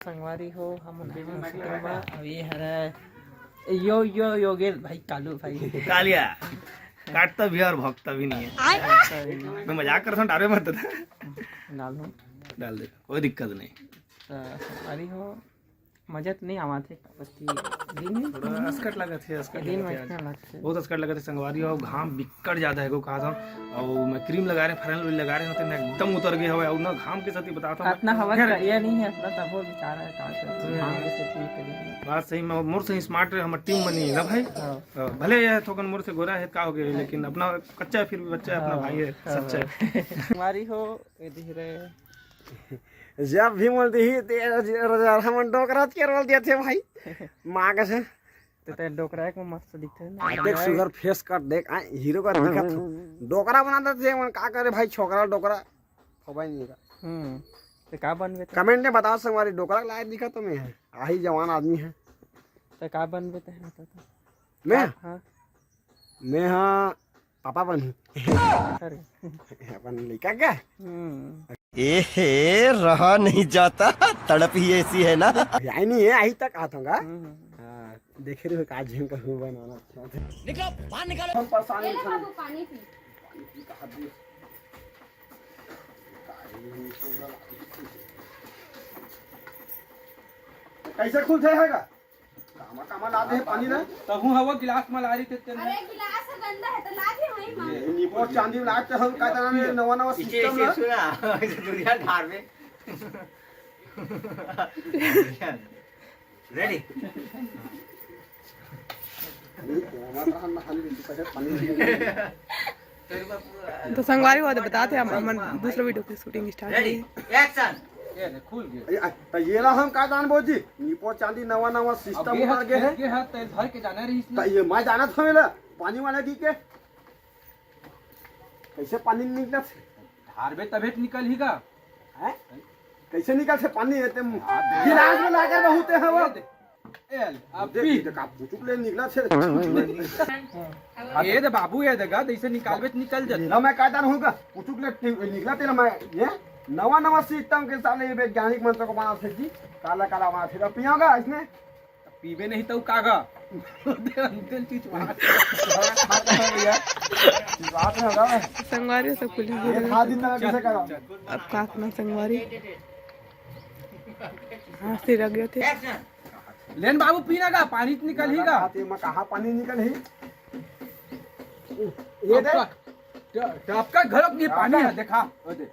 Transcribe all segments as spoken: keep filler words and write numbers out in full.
संगवारी हो, हम उनके साथ में, अब ये हरे यो, यो, योगेश भाई, कालू भाई। कालिया, काटता भी और भोंकता भी नहीं है। काटता भी नहीं। मैं मजाक करता हूँ, डारे मत दादा। डाल दो। डाल दे, कोई दिक्कत नहीं। तो संगवारी हो, मजा तो नहीं आवा थे, बस ये दिन में थोड़ा असकट लगा थे, असकट दिन लगा में थे आज। अच्छा लगता है। बहुत असकट लगा थे संगवारी हो, घाम बिक्कट ज्यादा है को कहा था। और मैं क्रीम लगा रहे, फेयर लवली लगा रहे होते ना, एकदम उतर गए हवे। और ना घाम के साथ ही बताता हूँ। इतना हवा खैर, का ये नहीं है, इतना तब वो बेचारा है, का करते हैं, हम्म। घाम के साथ ही करेंगे। बात सही में, मोर से स्मार्ट है, हमर टीम बनी है ना भाई। हाँ। हाँ, भले ये थोकन मोर से गोरा है, का हो गया, लेकिन अपना कच्चा है, फिर भी बच्चा है, अपना हाँ, भाई है, हाँ, सच्चा है। हाँ। हमारी हो, ये दिख रहे। जब भी मोल दिही, ते रज-, रजर हमन डोकरा के रोल दिया थे भाई। माँ कसम। ते, ते डोकरा एक में मस्त दिखते हैं ना। देख सुगर फेस कट देख, आ, हीरो का दिखत हो। डोकरा बना देते हैं, मन का करे भाई, छोकरा डोकरा। हो भाई नहीं का। हम्म। ते का बनबे ते? कमेंट में बताओ संगवारी, डोकरा लायक दिखत हो मैं है। आही जवान आदमी है। ते का बनबे ते है, बता तो। मैं? हाँ। मैं हाँ पापा बनहूँ। अरे। अपन लइका का? हम्म। ए हे, रहा नहीं जाता, तड़प ही ऐसी है ना। आई नहीं है, आई तक आता हूँ। हम्म। हाँ, देखे रहो का झिम का हूँ बनाना अच्छा। निकलो, बाहर निकलो। हम परेशान ये नहीं लो बाबू, पानी पी। कैसे खुलते है का? कामा, कामा ला दे पानी ना। तहूँ हवा गिलास में ला रही थे तेरे। अरे, गिलास गंदा है, तो ला दे वहीं में। ये नींबू और चांदी ला के हम का जाना ने नवा, नवा इसे, सिस्टम इसे ना। सुना, इसे दुनिया धार में। रेडी? तो संगवारी हो तो बताते हम, हमन दूसरा वीडियो के शूटिंग स्टार्ट रेडी, करी। एक्शन। ये ले, खुल गया। ए, आ, तो ये ला हम का जान बोजी, नीपो चांदी नवा नवा अब सिस्टम ये उतार हाथ गए है। ये हाथ तेल भर के जाना रही इसमें। तो ये मैं जाना था मेरा पानी वाला की के कैसे पानी निकला थे? धारबे तबे तो निकल ही का। हैं? कैसे निकल से पानी है? ते हाँ, दे। गिलास में लाकर बहुत है वो। ये दे। ए, अब देख, पी। देख, आप पुचुक ले निकला छे। हाँ। ये दे बाबू, ये देगा, जैसे निकालबे तो निकल जाता। ना मैं कायदा रहूंगा, पुचुक ले टे-, निकला तेरा मैं, ये नवा नवा सिस्टम के साले ये वैज्ञानिक मंत्र को बना सकती, काला काला बना फिर अब पियागा इसने। पीबे नहीं तो कागा। तेल चीज बात। बात है भैया। बात है ना। संगवारी सब कुछ ये खा दी तरह कैसे करा? अब का अपना संगवारी। हाँ, से लग गए थे। लेन बाबू, पीना का पानी तो निकल ही का। आते में कहाँ पानी निकल ही? ये दे। टपका, ट-, टपका घड़क नहीं पानी है, देखा। वो दे।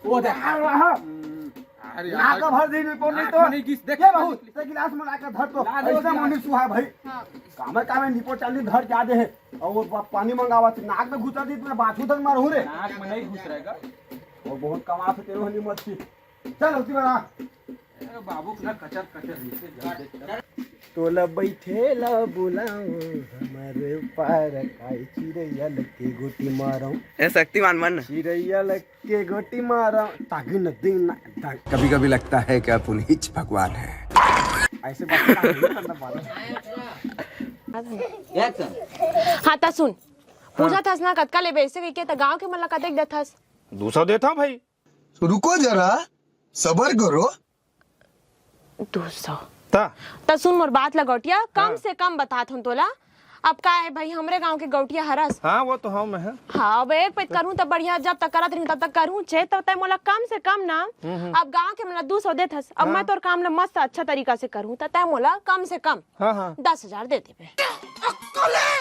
वो दे। आ रहा। हम्म। अरे ना यार। का भर दी नहीं, कौन नहीं नाक तो। में नहीं घिस, देख। ये बाबू, ते गिलास में लाकर धर तो। ला दे ऐसा गिलास। मुंडी सुहा भाई। हाँ। कामे कामे निपो चांदी धर के आ दे है। और वो पा-, पानी मंगावा थी, नाक में घुसा दी, मैं बाथू तक मारू रे। नाक में नहीं घुस रहेगा। और बहुत कमात है तेरे वाली मच्छी। चल, होती बना। अरे बाबू, ना कचर कचर नीचे जा, देख, चल। तोला बैठे ला बुलाऊं, हमारे पार काई चिड़ैया लग के गोटी मारूं। ए शक्तिमान मन। चिड़ैया लग के गोटी मारूं, तागिन दिन ना, ताग- कभी-कभी लगता है कि आप उन्हीं भगवान हैं। ऐसे बात नहीं करना पाना। एक्शन। हाँ, त सुन। हाँ। पूछा थस ना, कतका लेबे, ऐसे कहिके त गाँव के मन ला कतेक देथस? दू सौ देता हूँ भाई। रुको जरा, सबर करो। दू सौ। ता। त सुन मोर बात ला गौटिया, कम हाँ। से कम बतात हूँ तोला। अब का है भाई, हमरे गांव के गौटिया हरस। हाँ, वो तो हम है। हाँ, अब एक पैत करहूँ तब बढ़िया, जब तक करत रही तब तक करहूँ छे, तब तक मोला कम से कम ना, हम्म, हम्म। अब गांव के मोला दू सौ देत हस, अब हाँ। मैं तोर काम ला मस्त अच्छा तरीका से करहूँ, त तय मोला कम से कम हाँ, हाँ। दस हजार दे देबे। अक्कल है?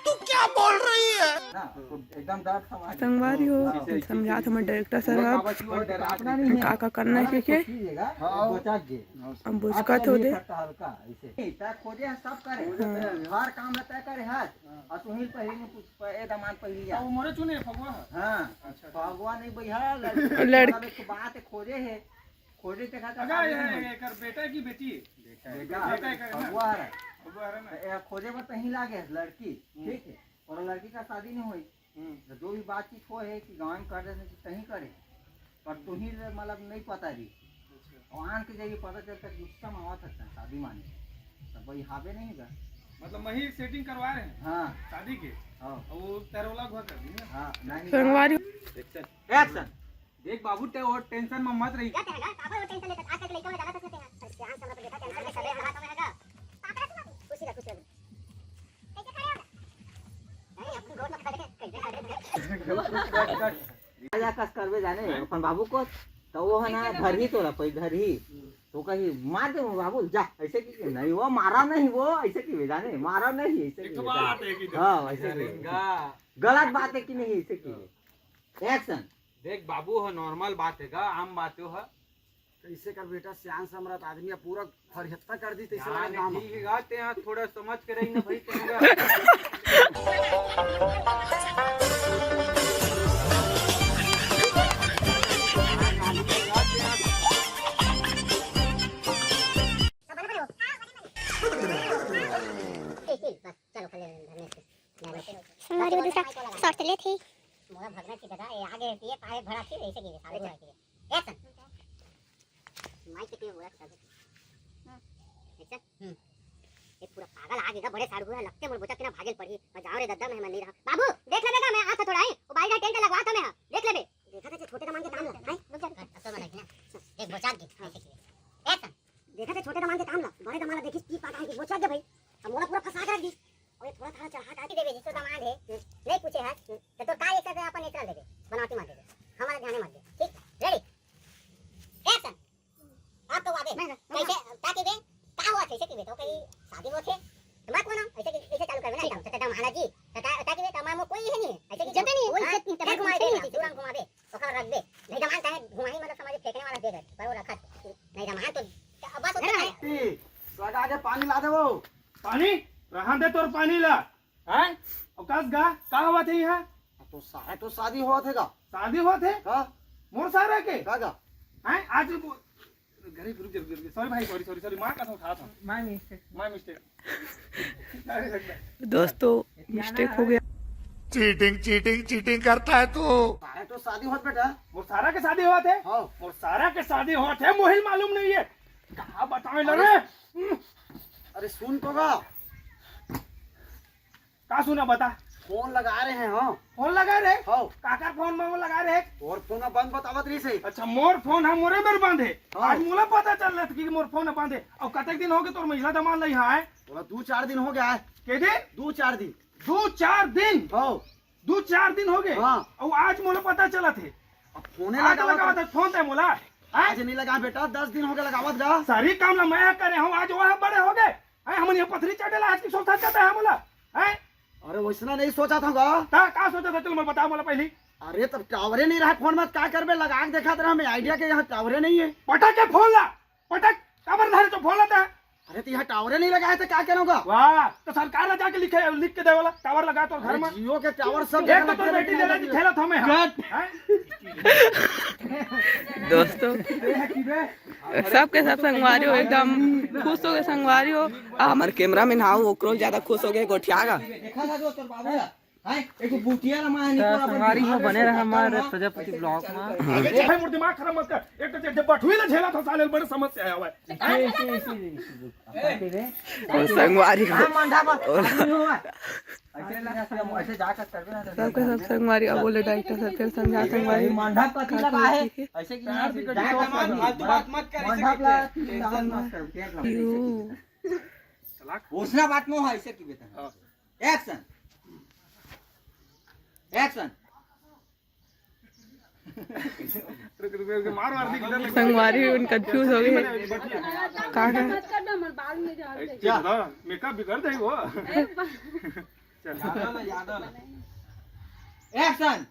तू क्या बोल रही है? ना, तो एकदम डर समा संगवारी हो, हाँ। समझात हमर डायरेक्टर सर ह, बाबा जी, वो डरावना नहीं है। का का करना है, ठीक है? हाँ। बचा के। अब बुझका थो दे। हल्का, हल्का, ऐसे। नहीं, तय खोजे है, सब करे। हाँ। हर काम ला तय करे है। हाँ। और तुही पहली में कुछ प-, ए दमान पहली जा। वो मोरे चुने फगुआ है? हाँ। अच्छा, अच्छा। फगुआ नहीं भैया, लड़की लड़की। मतलब एक बात है, खोजे है। खोजे देखा था, अच्छा, शादी ये नहीं है, हुई। एकर बेटा की बेटी? बेटा। बेटा एकर है ना? फगुआ है। फगुआ है ना? तो ये खोजे में तही लागे है, लड़की, हम्म। ठीक है? और लड़की का शादी नहीं हुई। हम्म। तो जो भी बातचीत हो है कि गाँव में कर देते तो तही करे, पर तुही ले मतलब नहीं पता रही। अच्छा। और आन के जरिए पता चलता गुस्सा में आवत है शादी माने, तो भाई हावे नहीं गा। मतलब वही सेटिंग करवा रहे हैं हाँ। शादी के? हाँ। और वो तैरवला घुआ कर दी ना? हाँ, नहीं। संगवारी। एक्शन। एक्शन। देख बाबू, ते वो टेंशन में मत रही। क्या तेरा, काबर वो टेंशन लेता? आजकल के लइका में जाना सच में तेरा। अरे, सियान समझ बेटा, टेंशन में सबे हाथ में रहेगा। पापा, तू खुशी रह, खुशी रह। कैसे खड़े हो? नहीं, अपन गोड़ में खड़े, कैसे खड़े हो? राजा कस करबे जाने, अपन बाबू को, तो वो है ना, घर ही तो रहा, कोई घर ही। तो कही, "मार दे बाबू, जा," ऐसे की, नहीं, वो मारा नहीं, वो ऐसे की, जाने, मारा नहीं, ऐसे एक की, ठो बात है कि हाँ, ऐसे की। गलत बात है कि नहीं, ऐसे की। एक्शन। देख बाबू, हो नॉर्मल बात है का, आम बात हो है। कैसे कर बेटा, सियान समरत आदमी है, पूरा फरिहत्ता कर दी, तैसे यार, लगा गाँव में। ठीक है, ते यहाँ थोड़ा समझ के रही ना भाई, तेरे का। चलो, खा ले, धनिया से। संगवारी हो दूसरा शॉट ले थे। मोला भगना की जगह, ए, आगे रहती है, पाए भरा थी, ऐसे की, साले की रहती है। एक्शन। माइक के टीम बोला था। एक्शन। हम्म। ये पूरा पागल आ गया, बड़े साड़ू है, लगते मोर बोचा के ना भागेल पड़ी। मैं जाओ रे दद्दा, मैं मन नहीं रहा। बाबू, देख लेबे का, मैं आता थोड़ा, है? वो बारी टेंट लगवा था मैं, देख लेबे। देखा था जो छोटे दमान के काम ला, है? रुक जा, रुक जा। अब तो मैं ना, एक बोचा के, ऐसे की। एक्शन। देखा था छोटे दमान के काम ला, बड़े दमान ला देखिस की पाटा है कि बोचा के भाई। अब मोला पूरा फंसा के रख दी। अबे थोड़ा थारा चढ़ा काटी देबे, जिसको दामाद है, नहीं पूछे है, तो तोर का एक साथ अपन नेचुरल देबे, बनावटी मत देबे, हमारा ध्यान मत दे, ठीक? Ready, action. आप तो वादे नहीं, नहीं, नहीं। कैसे, का के बे, का हुआ कैसे की बे, तो कहीं शादी हुआ थे, तो मत बोलो, ऐसे कि, ऐसे चालू करबे ना, एकदम, तो दामाद जी, तो का, का के बे, तमाम कोई है नहीं, ऐसे कि इज्जत नहीं है, कोई हाँ, इज्जत नहीं, फिर तमाम घुमा कोई दे, नहीं है। पूरा घुमा दे, ओकर रख दे, नहीं दामाद चाहे घुमाही मतलब समझ फेंकने वाला दे दे, पर वो रखत, नहीं दामाद तो, बस उतना है। ए, सगा के पानी ला दे वो। पानी? रहन दे तोर पानी ला। हैं? अउ कस गा? का होवत हे इहाँ? तो सारे तो शादी होवत हे गा। शादी होवत हे? का? मोर सारा के? का गा? हैं? आज वो, गरीब, रुक जा, रुक जा, रुक जा। सॉरी भाई, सॉरी, सॉरी, सॉरी, माँ कसम उठात हँव। My mistake। My mistake। दोस्तों, मिस्टेक हो गया। चीटिंग, चीटिंग, चीटिंग करता है तू। सारे तो शादी होवत बेटा। मोर सारा के शादी होवत हे? हाँ। मोर सारा के शादी होवत हे, मोहिल मालूम नहीं है। का बतावे ला रे? अरे सुन तो गा। का सुना बता? फोन लगा रहे हैं, हाँ। फोन लगा रहे? हाँ। काकर फोन में लगा रहे? तोर फोन बंद बतावत रहिस हे। अच्छा, मोर फोन ह मोरे मेर बंद हे। हाँ। आज मोला पता चल रहा कि मोर फोन बंद हे। अउ कतेक दिन हो गए तोर महिला दमांद ला इहाँ आए? बोला दू चार दिन हो गया है। के दिन? दू चार दिन। दू चार दिन? हाँ। दू चार दिन हो गए। हाँ। अउ आज मोला पता चलत हे। अब फोने आज लगावत लगावत हे। हे फोन ते मोला। हाँ? आज नहीं लगा बेटा, दस दिन हो गए लगावत गा। सारी काम ला मैं करे हँव, आज वो बड़े हो गए। हैं, हमन ये पथरी चढ़े ला आज की सोचत हे मोला। हैं? अरे वैसना नहीं सोचत हँव गा। का, का सोचत हे? चल मोला बता मोला पहली। अरे तब टावरे नहीं रहा फोन में, का करबे, लगा के देखत रहा मैं, आइडिया के यहाँ टावरे नहीं है। पटक के फोन ला, पटक, काबर धरे तो फोन लाता है। अरे तो यहाँ टावरे नहीं लगाए थे, का करोगा? वाह, तो सरकार ला जाके लिखे, लिख के दे वाला, टावर लगा तो घर अरे में। जियो के टावर सब एक जगह तो तोर लगे बेटी ले लेके झेलत हमें, हाँ। कट। हैं? दोस्तों, सबके सब संगवारी हो, एकदम खुश हो गए संगवारी हो। आ, हमारे कैमरामैन हाँ, ओकरो ज्यादा खुश हो गए, गोठिया गा। देखा था जो तोर बाबू ला, हैं? एगो बुटिया ला मां निकल संगवारी हो, बने रहा हमारे प्रजापति ब्लॉग में। अरे भाई, मोर दिमाग खराब मत कर। एक तो जब बठुई ला झेलत हँव साले, बड़े समस्या है भाई। इसे, इसे, इसे, इसे, इसे। और संगवारी हो। हाँ, मंडा पर। और आदमी हो, ऐसे, ऐसे जाकर करबे ना, तो सबके सब संगवारी, अब बोले डायरेक्टर सर, फिर समझा संगवारी। मंडा पति लगा है। ठीक है। ऐसे कि नहीं, ऐसे जाकर फालतू बात मत कर, मंडा ऐसे ला, टेंशन मत कर, पेट ला। यू। घोषणा बात नो है, ऐसे की बेटा। हाँ। एक्शन। एक्शन। रुक, रुक, रुक, मार, मार, दिख, इधर, इधर। संगवारी उन कंफ्यूज हो गए। का है? मत कर दो, हमारे बाल में जा रहे। क्या? मेकअप भी कर दे वो। चल। यादव ना, यादव ना। एक्शन।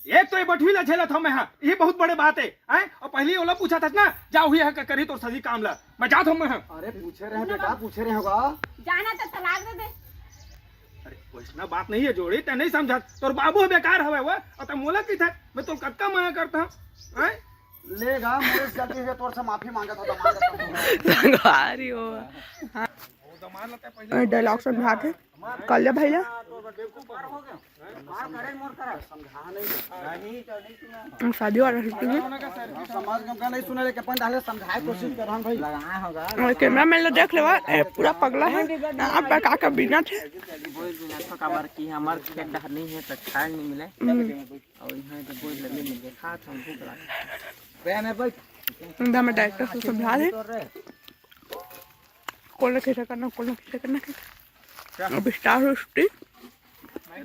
एक तो ये बठुई ला झेलत हँव मैं, हाँ, ये बहुत बड़े बात है, हैं? और पहली ओला पूछा था ना, जा हुई है करी तोर सही काम ला, मैं जात हँव मैं, हाँ। अरे पूछे रहे बेटा, पूछे रहे होगा। जाना तो तलाक दे दे। अरे वैसना बात नहीं है जोड़ी, ते नहीं समझत, तोर बाबू बेकार हवे वो, और ते मोला की था, मैं तो कतका मना करता हूँ, हैं? लेगा, मोरे से गलती से तोर से माफी मांगा था, तो मांगा था। संगवारी हो। हाँ। डायलॉग समझात हे। काल्या भाई ला। शादी वाला सीटी में। समाज के नहीं सुने लेके अपन डाले समझाए कोशिश कर रहा भाई। और कैमरा मैन ला देख लेवा, ए, पूरा पगला है। आप का का बिना थे। बोल बिना तो काबर की हमार खेत डहर नहीं है तो खाए नहीं मिले। हम्म। और यहाँ तो बोल लगे मिले खा हम भूख लगा। बहन है भाई। इंदा में डायरेक्टर से समझा दे। कोला कैसे करना, कोला कैसे करना। अब स्टार हो शूटिंग।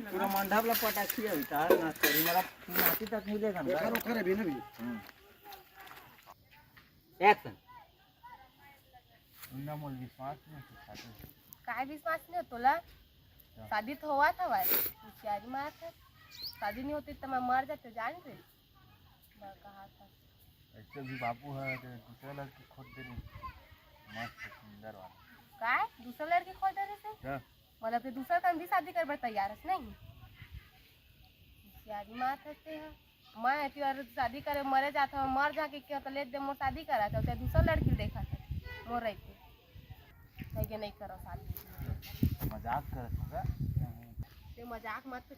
पूरा मंडप ला पटाखी है, उतार ना करी, मेरा हाथी तक नहीं लेगा ना। ओकर, ओकर अभी ना भी। हम्म। एक्शन। उन्ना मोल विश्वास नहीं होता। काय विश्वास नहीं होता तोला? शादी तो होवत हवय, होशियारी मारत है। शादी नहीं होती तो मैं मर जाते, जान थे। मैं कहा था। ऐसे भी बाबू है कि दूसरा लड़की खोज दे रही। मस्त सुंदर वाला। काय? दूसरा लड़की खोज दे रही से? क्या? मतलब ते दूसरा कन भी शादी करबर तैयार हस नहीं? होशियारी मारत हस ते ह। मैं एती बार शादी करे मरे जात हवं, मर जाके क्यों तो ले दे मोर शादी करा, तो ते दूसरा लड़की देखा था मोर रही के। नहीं के नहीं करो शादी। मजाक करत होगा। ते मजाक मत